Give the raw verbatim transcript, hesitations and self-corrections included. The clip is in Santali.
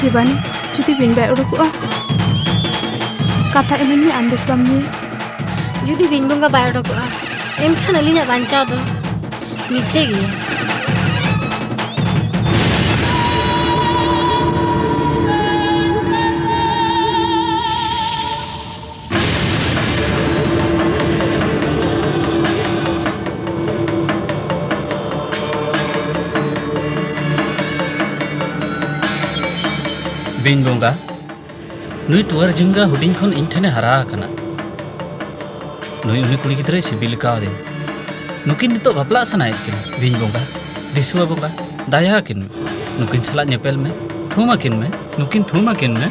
ᱥᱤᱵᱟᱱᱤ, ᱡᱩᱫᱤ ᱵᱤᱧ ᱵᱟᱭ ᱚᱰᱚᱠᱚᱜᱼᱟ, ᱠᱟᱛᱷᱟ ᱮᱢᱟᱹᱧ ᱢᱮ, ᱟᱢ ᱵᱮᱥ ᱵᱟᱢ ᱧᱩᱭᱟ᱾ ᱡᱩᱫᱤ ᱵᱤᱧ ᱵᱚᱸᱜᱟ ᱵᱟᱭ ᱚᱰᱚᱠᱚᱜᱼᱟ, ᱮᱱᱠᱷᱟᱱ ᱟᱹᱞᱤᱧᱟᱜ ᱵᱟᱧᱪᱟᱣ ᱫᱚ ᱢᱤᱪᱷᱟᱹ ᱜᱮᱭᱟ᱾ ᱵᱤᱧ ᱵᱚᱸᱜᱟ, ᱱᱩᱭ ᱴᱩᱣᱟᱹᱨ ᱡᱷᱤᱸᱜᱟᱹ ᱦᱩᱰᱤᱧ ᱠᱷᱚᱱ ᱤᱧ ᱴᱷᱮᱱᱮ ᱦᱟᱨᱟ ᱟᱠᱟᱱᱟ᱾ ᱱᱩᱭ ᱩᱱᱤ ᱠᱩᱲᱤ ᱜᱤᱫᱽᱨᱟᱹᱭ ᱥᱤᱵᱤᱞ ᱠᱟᱣᱫᱤᱧ᱾ ᱱᱩᱠᱤᱱ ᱱᱤᱛᱚᱜ ᱵᱟᱯᱞᱟᱜ ᱥᱟᱱᱟᱭᱮᱫ ᱠᱤᱱᱟ᱾ ᱵᱤᱧ ᱵᱚᱸᱜᱟ, ᱫᱤᱥᱩᱣᱟᱹ ᱵᱚᱸᱜᱟ, ᱫᱟᱭᱟ ᱟᱹᱠᱤᱱ ᱢᱮ᱾ ᱱᱩᱠᱤᱱ ᱥᱟᱞᱟᱜ ᱧᱮᱯᱮᱞ ᱢᱮ, ᱛᱷᱩᱢ ᱟᱹᱠᱤᱱ ᱢᱮ᱾ ᱱᱩᱠᱤᱱ ᱛᱷᱩᱢ ᱟᱹᱠᱤᱱ ᱢᱮ᱾